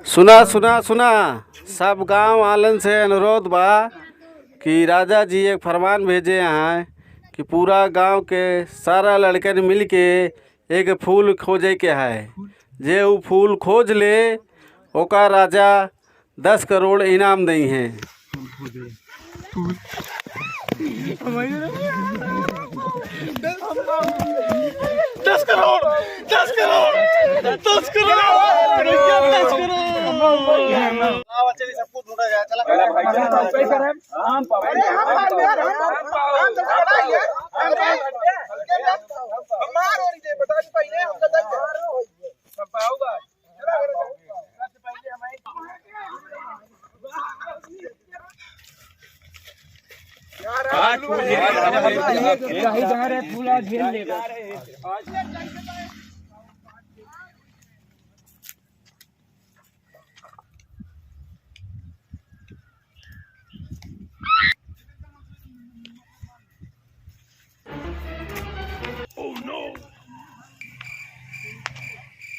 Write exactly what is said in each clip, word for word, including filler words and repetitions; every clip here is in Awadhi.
सुना, सुना, सुना, सब गाँव वालन से अनुरोध बा कि राजा जी एक फरमान भेजे हैं कि पूरा गाँव के सारा लड़कन मिल के एक फूल खोजे के है। जे उ फूल खोज ले, ओका राजा दस करोड़ इनाम दइहें। दस करोड़, दस करोड़, दस करोड़, दस करोड़। चला, चला, चला। हम पाओ। अरे, हम पाओ यार, हम पाओ। हम पाओ। हम पाओ। हम पाओ। हम पाओ। हम पाओ। हम पाओ। हम पाओ। कहीं जा रहे फूल आज झेल लेगा।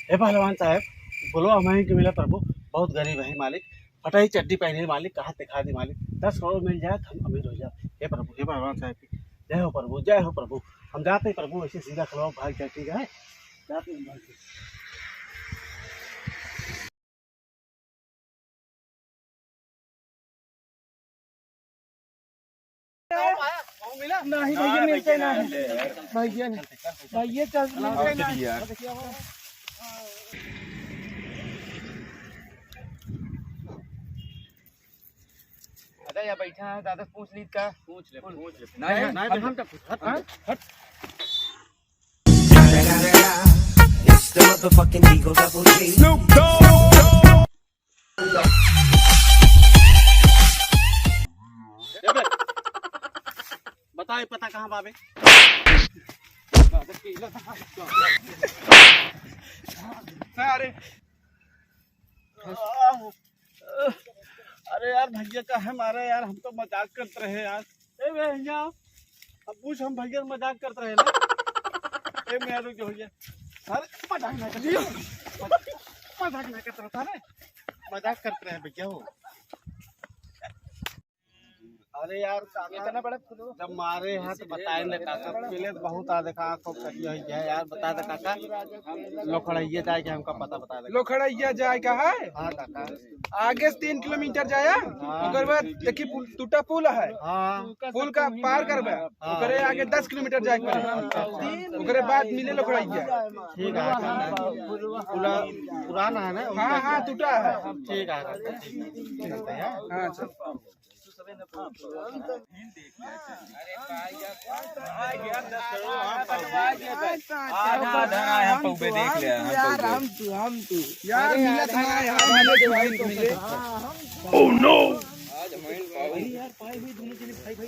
हे पहलवान साहब, बोलो, हमहीं के मिला प्रभु, बहुत गरीब है मालिक, फटही चड्डी पहने मालिक, कहाँ दिखा दी मालिक, दस करोड़ मिल जाए तो हम अमीर हो जाए। हे प्रभु, हे पहलवान साहब की जय हो प्रभु, जय हो प्रभु। हम जाते हैं प्रभु, ऐसे सीधा खलवा भाग जाए, ठीक है? जाते हैं भाग के। नहीं भैया, मिलते नहीं। भैया नहीं। भैया चल, मिलते नहीं। अरे यहाँ बैठा है दादा, पूछ ली का? पूछ ले, पूछ ले। नहीं, नहीं, हम तो पूछ, हट, हट। It's the motherfucking Eagle Double G. Snoop Dogg. बताओ, ये पता कहाँ बाबे? अरे, अरे यार, भैया काहे मारे यार, हम तो मजाक करत रहे यार। ए भैया, अब पूछ, हम भैया मजाक करत रहे ना। ए मैं रुक जा भैया। अरे मजाक ना कर, मजाक ना करत रहे सारे, मजाक करत रहे भैया हो। अरे यार काका, इतना बड़ा फूल हो। जब मारे हैं तो बताए ना काका, पहले तो बहुत आ देखा, आँख उख कटी हुई है यार, बता दे काका। लोखड़ैया जाए के हमका पता बता दे। लोखड़ैया जाए का है? हाँ काका। आगे से तीन किलोमीटर जाया, हाँ। ओकर बाद देखी पुल, टूटा पुल है। हाँ। पुल का पार करबे, हाँ। ओकरे आगे दस किलोमीटर जाए के पड़े। ओकरे बाद मिले लोखड़ैया। ठीक है काका। पुला, पुराना है ना? हाँ, हाँ, टूटा है। ठीक है काका, ठीक है। हाँ, चल। आधा आधा यहाँ पौबे देख ले, हम यार, पौबे। हम तू, हम तू। यार, मिलत ना यार, मिले तो भाई, मिले। Oh no!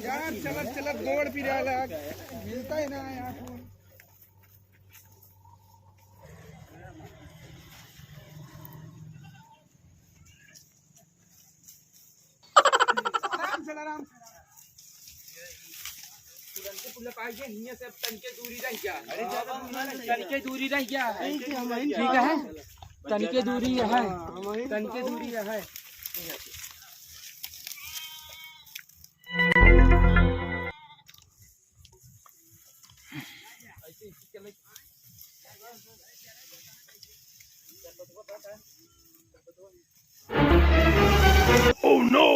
यार, चलत चलत गोड़ पिराला, मिलता ही ना यार। आराम से, आराम से। तुरंते पुल पाई के हियां से अब तनिके दूरी रह गया। अरे, ज्यादा दूर ना रह गया। तनिके दूरी रह गया। ठीक है, तनिके दूरी है, तनिके दूरी है। Oh no!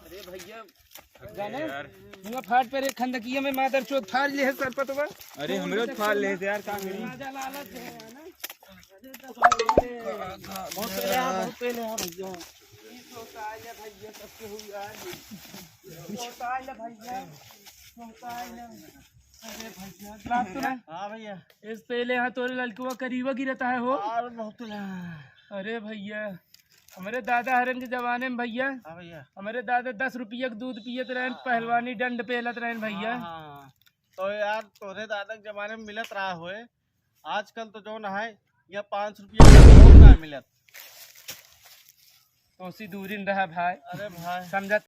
अरे भैया, जाने, मुँह फाट पे रे खंदकिया में मादर चोद फाड़ ले है सरपतवा। अरे हमरे फाड़ ले है यार, का करी? राजा लालच है ना। बहुत पहले हाँ, बहुत पहले हाँ भैया। सोता है भैया, सबके हुई यार। सोता है भैया, सोता है। अरे भैया, लाभ तो ना। हाँ भैया। इस पहले यहाँ तोरे लड़कवा करीबा गिरता है हो। अरे बहुत ना। अरे भैया, हमरे दादा हरन के जमाने में भैया, हाँ भैया। हमरे दादा दस रुपया के दूध पियत रहन, हाँ। पहलवानी डंड पेलत रहन भैया। हाँ, हाँ। तो यार, तोरे दादा के जमाने में मिलत रहा होए, आजकल तो जौन है, यहाँ पाँच रुपया का लोग ना मिलत। तोसी दूरी में रहा भाई। अरे भाई। समझत